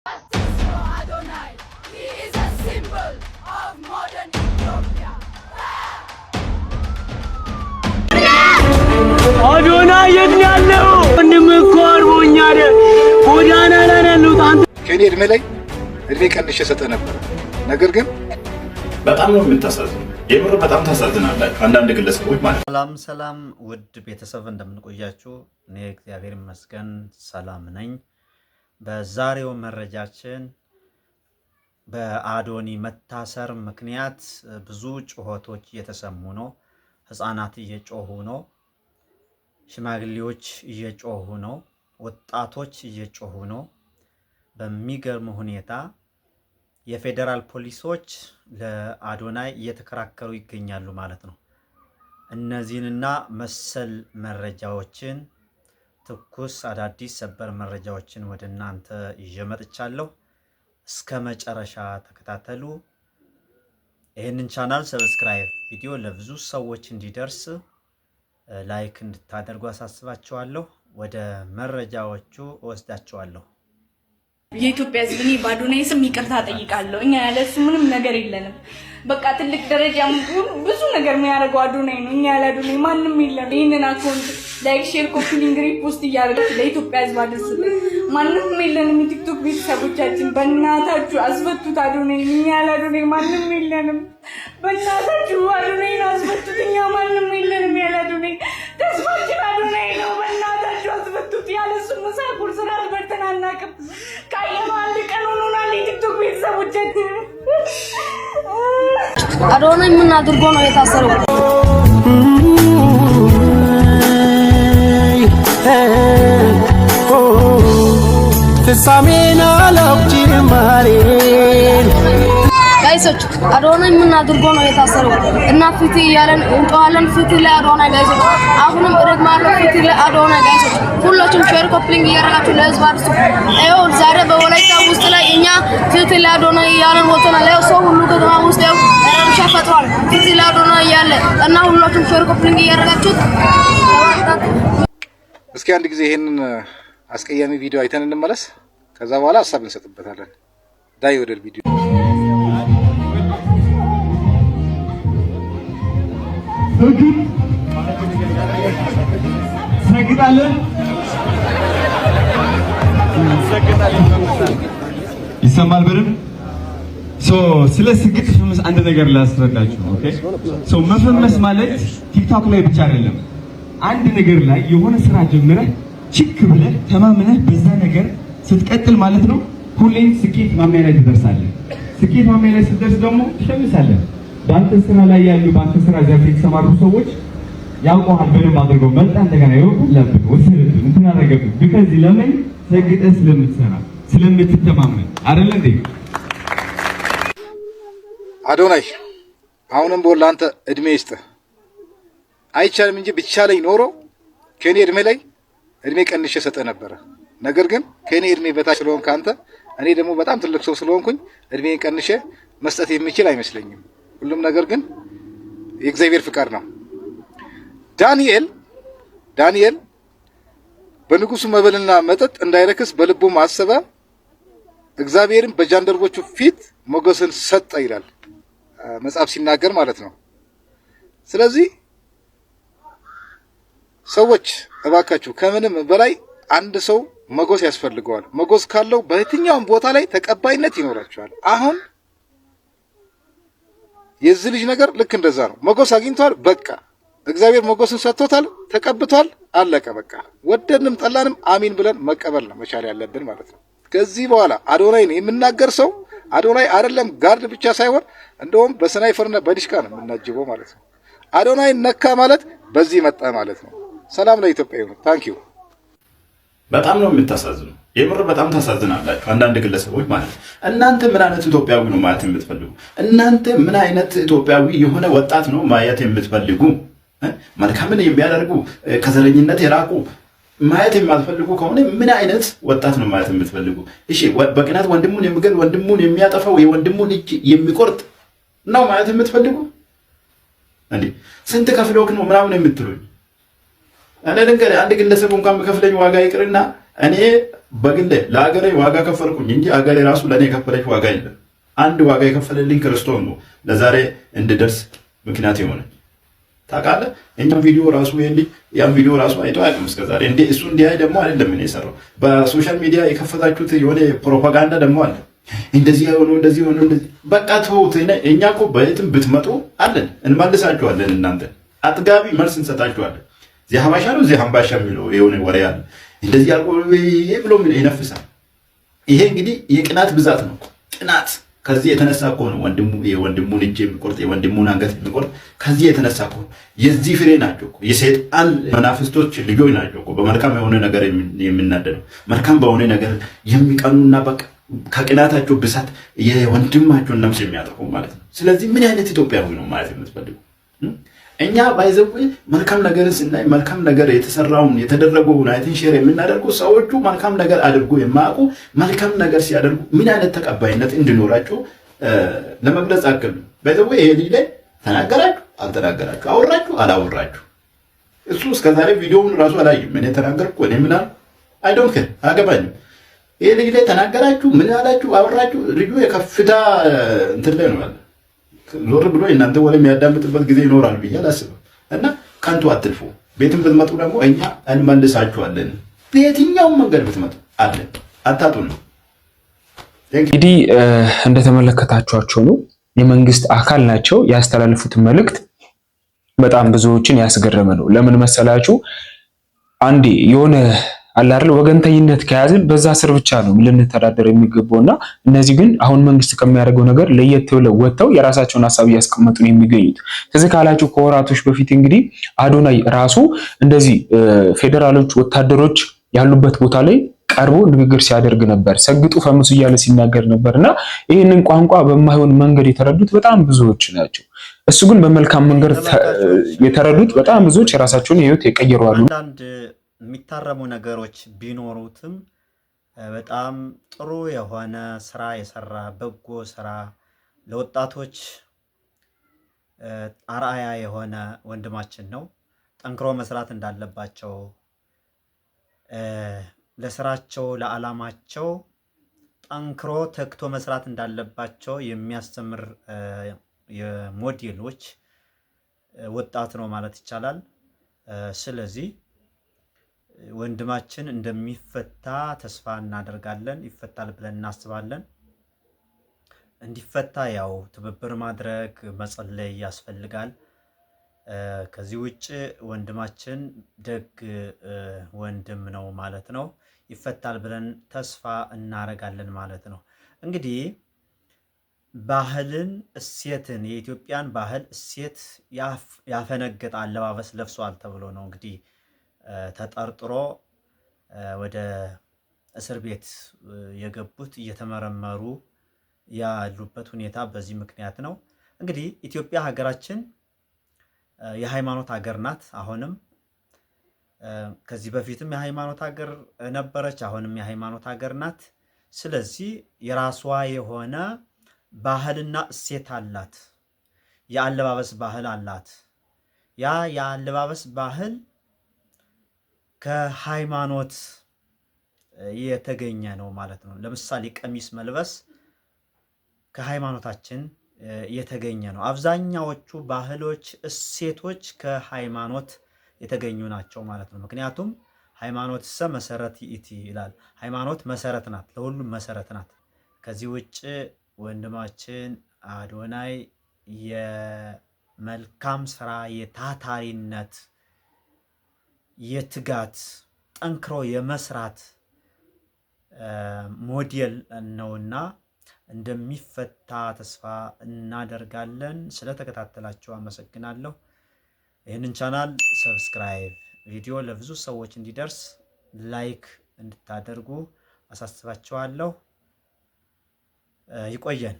Justice for Adonai. He is a symbol of modern Ethiopia. አዶናይ የት ነው ያለው? ወንድም እኮ አርቦኛል። ጎዳና ላይ ነው ያለሁት። አንተ ከእኔ እድሜ ላይ እድሜ ቀንሼ ሰጠህ ነበረ። ነገር ግን በጣም ነው የምታሳዝኑ። የምር በጣም ታሳዝናላችሁ። አንዳንድ ግለሰቦች ማለት ነው። ሰላም ሰላም፣ ውድ ቤተሰብ፣ እንደምን ቆያችሁ? እኔ እግዚአብሔር ይመስገን ሰላም ነኝ። በዛሬው መረጃችን በአዶኒ መታሰር ምክንያት ብዙ ጩኸቶች እየተሰሙ ነው። ሕፃናት እየጮሁ ነው። ሽማግሌዎች እየጮሁ ነው። ወጣቶች እየጮሁ ነው። በሚገርም ሁኔታ የፌዴራል ፖሊሶች ለአዶናይ እየተከራከሩ ይገኛሉ ማለት ነው። እነዚህንና መሰል መረጃዎችን፣ ትኩስ አዳዲስ ሰበር መረጃዎችን ወደ እናንተ ይዤ መጥቻለሁ። እስከ መጨረሻ ተከታተሉ። ይህንን channel subscribe፣ ቪዲዮ ለብዙ ሰዎች እንዲደርስ like እንድታደርጉ አሳስባችኋለሁ። ወደ መረጃዎቹ እወስዳችኋለሁ። የኢትዮጵያ ሕዝብ፣ እኔ በአዶናይ ስም ይቅርታ ጠይቃለሁ። እኛ ያለ እሱ ምንም ነገር የለንም። በቃ ትልቅ ደረጃ ብዙ ነገር የሚያደርገው አዶናይ ነው። እኛ ያለ አዶናይ ማንም የለም። ይህንን account like፣ share፣ copy link፣ repost እያደረጋችሁ ለኢትዮጵያ ሕዝብ አድርሱልን። ማንም የለንም። የቲክቶክ ቤተሰቦቻችን፣ በእናታችሁ አስፈቱት አዶናይ። እኛ ያለ አዶናይ ማንም የለንም። በእናታችሁ አዶናይን አስፈቱት። እኛ ማንም የለንም ያለ አዶናይ። ተስፋችን አዶናይ ነው። በእናታችሁ አስፈቱት። ያለ እሱ ምሳ ቁርስ ራት በልተን አናውቅም። ካየነው አንድ ቀን ሆኖናል። የቲክቶክ ቤተሰቦቻችን። አዶናይ ምን አድርጎ ነው የታሰረው? ፍጻሜን አላውቅ ጅማሬን። Guys ኦች፣ አዶናይ ምን አድርጎ ነው የታሰረው? እና ፍትህ እያለን እንጮሃለን። ፍትህ ለአዶናይ guys ኦች፣ አሁንም እደግማለሁ፣ ፍትህ ለአዶናይ guys ኦች። ሁላችሁም share፣ copy link እያደረጋችሁ ለህዝብ አድርሱ። ይኸው ዛሬ በወላይታ ውስጥ ላይ እኛ ፍትህ ለአዶናይ እያለን ወጥተናል። ይኸው ሰው ሁሉ ከተማ ውስጥ ይኸው ረብሻ ፈጥሯል። ፍትህ ለአዶናይ እያለ እና ሁላችሁም share፣ copy link እያደረጋችሁት። እስኪ አንድ ጊዜ ይሄንን አስቀያሚ ቪዲዮ አይተን እንመለስ። ከዛ በኋላ ሀሳብ እንሰጥበታለን። ዳይ ወደ ቪዲዮ። ሰግጥ ሰግጣለን፣ ይሰማል በደንብ። So ስለ ስግጥ ፍምስ አንድ ነገር ላስረዳችሁ። Okay, so መፈመስ ማለት ቲክቶክ ላይ ብቻ አይደለም። አንድ ነገር ላይ የሆነ ስራ ጀምረህ፣ ችክ ብለህ፣ ተማምነህ በዛ ነገር ስትቀጥል ማለት ነው፣ ሁሌም ስኬት ማማ ላይ ትደርሳለህ። ስኬት ማማ ላይ ስትደርስ ደግሞ ትሸምሳለህ። በአንተ ስራ ላይ ያሉ፣ በአንተ ስራ ዘርፍ የተሰማሩ ሰዎች ያውቀዋል በደንብ አድርገው። መጣ እንደገና ይወቅለብን፣ ወሰደብን፣ እንትን አደረገብን። Because ለምን? ሰግጠህ ስለምትሰራ፣ ስለምትተማመን አይደል እንዴ? አዶናይ፣ አሁንም ቢሆን ለአንተ እድሜ ይስጥህ። አይቻልም እንጂ ቢቻለኝ ኖሮ ከእኔ እድሜ ላይ እድሜ ቀንሼ ሰጠህ ነበረ። ነገር ግን ከእኔ እድሜ በታች ስለሆንክ አንተ፣ እኔ ደግሞ በጣም ትልቅ ሰው ስለሆንኩኝ እድሜን ቀንሼ መስጠት የሚችል አይመስለኝም። ሁሉም ነገር ግን የእግዚአብሔር ፍቃድ ነው። ዳንኤል በንጉሱ መብልና መጠጥ እንዳይረክስ በልቡ አሰበ፣ እግዚአብሔርም በጃንደረቦቹ ፊት ሞገስን ሰጠ ይላል መጽሐፍ ሲናገር ማለት ነው። ስለዚህ ሰዎች፣ እባካችሁ ከምንም በላይ አንድ ሰው ሞገስ ያስፈልገዋል። ሞገስ ካለው በየትኛውም ቦታ ላይ ተቀባይነት ይኖራቸዋል። አሁን የዚህ ልጅ ነገር ልክ እንደዛ ነው። ሞገስ አግኝቷል። በቃ እግዚአብሔር ሞገስን ሰጥቶታል፣ ተቀብቷል። አለቀ በቃ። ወደድንም ጠላንም አሚን ብለን መቀበል ነው መቻል ያለብን ማለት ነው። ከዚህ በኋላ አዶናይን የሚናገር ሰው፣ አዶናይ አይደለም guard ብቻ ሳይሆን እንደውም በ sniper ና በዲሽቃ ነው የምናጅበው ማለት ነው። አዶናይን ነካ ማለት በዚህ መጣ ማለት ነው። ሰላም ለኢትዮጵያ ይሁን። Thank you። በጣም ነው የምታሳዝኑ። የምር በጣም ታሳዝናላችሁ። አንዳንድ ግለሰቦች ማለት ነው። እናንተ ምን አይነት ኢትዮጵያዊ ነው ማለት የምትፈልጉ? እናንተ ምን አይነት ኢትዮጵያዊ የሆነ ወጣት ነው ማየት የምትፈልጉ? መልካምን የሚያደርጉ፣ ከዘረኝነት የራቁ ማየት የማትፈልጉ ከሆነ ምን አይነት ወጣት ነው ማየት የምትፈልጉ? እሺ፣ በቅናት ወንድሙን የሚገል፣ ወንድሙን የሚያጠፋው፣ የወንድሙን እጅ የሚቆርጥ ነው ማየት የምትፈልጉ? እንዴ፣ ስንት ከፍለውክ ነው ምናምን የምትሉኝ? እኔ ልንገርህ፣ አንድ ግለሰብ እንኳን የሚከፍለኝ ዋጋ ይቅርና እኔ በግሌ ለሀገሬ ዋጋ ከፈልኩኝ እንጂ ሀገሬ ራሱ ለእኔ የከፈለች ዋጋ የለም። አንድ ዋጋ የከፈለልኝ ክርስቶስ ነው ለዛሬ እንድደርስ ምክንያት የሆነ፣ ታውቃለህ። እኛም ቪዲዮ ራሱ ያን ቪዲዮ ራሱ አይቶ አያውቅም እስከዛሬ። እንዴ እሱ እንዲያይ ደግሞ አይደለም እኔ የሰራው። በ social media የከፈታችሁት የሆነ ፕሮፓጋንዳ ደግሞ አለ። እንደዚህ የሆኑ፣ እንደዚህ የሆኑ፣ እንደዚህ፣ በቃ ተውት። እኛ እኮ በየትም ብትመጡ አለን፣ እንመልሳችኋለን። እናንተ አጥጋቢ መልስ እንሰጣችኋለን። እዚህ ሀባሻ ነው፣ እዚህ ሀምባሻ የሚለው የሆነ ወሬ አለ። እንደዚህ አልቆ ብሎ ይነፍሳል። ይሄ እንግዲህ የቅናት ብዛት ነው። ቅናት ከዚህ የተነሳ እኮ ነው ወንድሙ የወንድሙን እጅ የሚቆርጥ፣ የወንድሙን አንገት የሚቆርጥ ከዚህ የተነሳ እኮ ነው። የዚህ ፍሬ ናቸው እኮ፣ የሰይጣን መናፍስቶች ልጆች ናቸው እኮ። በመልካም የሆነ ነገር የሚናደደው፣ መልካም በሆነ ነገር የሚቀኑና በቃ ከቅናታቸው ብዛት የወንድማቸውን ነፍስ የሚያጠፉ ማለት ነው። ስለዚህ ምን አይነት ኢትዮጵያዊ ነው ማለት የምትፈልጉ? እኛ by the way መልካም ነገርን ስናይ፣ መልካም ነገር የተሰራውን የተደረገውን አይተን share የምናደርገው፣ ሰዎቹ መልካም ነገር አድርጎ የማያውቁ መልካም ነገር ሲያደርጉ ምን አይነት ተቀባይነት እንዲኖራቸው ለመግለጽ አክል ነው። By the way ይሄ ልጅ ላይ ተናገራችሁ አልተናገራችሁ፣ አወራችሁ አላወራችሁ፣ እሱ እስከዛሬ ቪዲዮውን ራሱ አላየም። እኔ ተናገርኩ፣ እኔ ምን አልኩ፣ I don't care፣ አያገባኝም። ይሄ ልጅ ላይ ተናገራችሁ፣ ምን አላችሁ፣ አወራችሁ፣ ልጁ የከፍታ እንትን ላይ ነው ያለ። ዞር ብሎ የእናንተ ወሬ የሚያዳምጥበት ጊዜ ይኖራል ብዬ አላስብም። እና ከንቱ አትልፉ። ቤትም ብትመጡ ደግሞ እኛ እንመልሳችኋለን። በየትኛውም መንገድ ብትመጡ አለን፣ አታጡንም። እንግዲህ እንደተመለከታችኋቸው ነው፣ የመንግስት አካል ናቸው። ያስተላለፉትን መልእክት በጣም ብዙዎችን ያስገረመ ነው። ለምን መሰላችሁ? አንዴ የሆነ አለ አይደል ወገንተኝነት ከያዝን በዛ ስር ብቻ ነው ልንተዳደር የሚገባው። እና እነዚህ ግን አሁን መንግስት ከሚያደርገው ነገር ለየት ብለው ወጥተው የራሳቸውን ሀሳብ እያስቀመጡ ነው የሚገኙት። ትዝ ካላችሁ ከወራቶች በፊት እንግዲህ አዶናይ ራሱ እንደዚህ ፌዴራሎች ወታደሮች ያሉበት ቦታ ላይ ቀርቦ ንግግር ሲያደርግ ነበር። ሰግጡ ፈምሱ እያለ ሲናገር ነበር። እና ይህንን ቋንቋ በማይሆን መንገድ የተረዱት በጣም ብዙዎች ናቸው። እሱ ግን በመልካም መንገድ የተረዱት በጣም ብዙዎች የራሳቸውን ህይወት የቀየሩ አሉ። አንዳንድ የሚታረሙ ነገሮች ቢኖሩትም በጣም ጥሩ የሆነ ስራ የሰራ፣ በጎ ስራ፣ ለወጣቶች አርአያ የሆነ ወንድማችን ነው። ጠንክሮ መስራት እንዳለባቸው፣ ለስራቸው ለዓላማቸው ጠንክሮ ተግቶ መስራት እንዳለባቸው የሚያስተምር የሞዴሎች ወጣት ነው ማለት ይቻላል። ስለዚህ ወንድማችን እንደሚፈታ ተስፋ እናደርጋለን። ይፈታል ብለን እናስባለን። እንዲፈታ ያው ትብብር ማድረግ፣ መጸለይ ያስፈልጋል። ከዚህ ውጭ ወንድማችን ደግ ወንድም ነው ማለት ነው። ይፈታል ብለን ተስፋ እናደርጋለን ማለት ነው። እንግዲህ ባህልን እሴትን፣ የኢትዮጵያን ባህል እሴት ያፈነገጠ አለባበስ ለብሷል ተብሎ ነው እንግዲህ ተጠርጥሮ ወደ እስር ቤት የገቡት፣ እየተመረመሩ ያሉበት ሁኔታ በዚህ ምክንያት ነው። እንግዲህ ኢትዮጵያ ሀገራችን የሃይማኖት ሀገር ናት። አሁንም፣ ከዚህ በፊትም የሃይማኖት ሀገር ነበረች፣ አሁንም የሃይማኖት ሀገር ናት። ስለዚህ የራሷ የሆነ ባህልና እሴት አላት። የአለባበስ ባህል አላት። ያ የአለባበስ ባህል ከሃይማኖት የተገኘ ነው ማለት ነው። ለምሳሌ ቀሚስ መልበስ ከሃይማኖታችን የተገኘ ነው። አብዛኛዎቹ ባህሎች፣ እሴቶች ከሃይማኖት የተገኙ ናቸው ማለት ነው። ምክንያቱም ሃይማኖትሰ መሰረት ይእቲ ይላል። ሃይማኖት መሰረት ናት፣ ለሁሉም መሰረት ናት። ከዚህ ውጭ ወንድማችን አዶናይ የመልካም ስራ፣ የታታሪነት፣ የትጋት፣ ጠንክሮ የመስራት ሞዴል ነውና እንደሚፈታ ተስፋ እናደርጋለን። ስለተከታተላችሁ አመሰግናለሁ። ይህንን channel subscribe፣ ቪዲዮ ለብዙ ሰዎች እንዲደርስ like እንድታደርጉ አሳስባችኋለሁ። ይቆየን።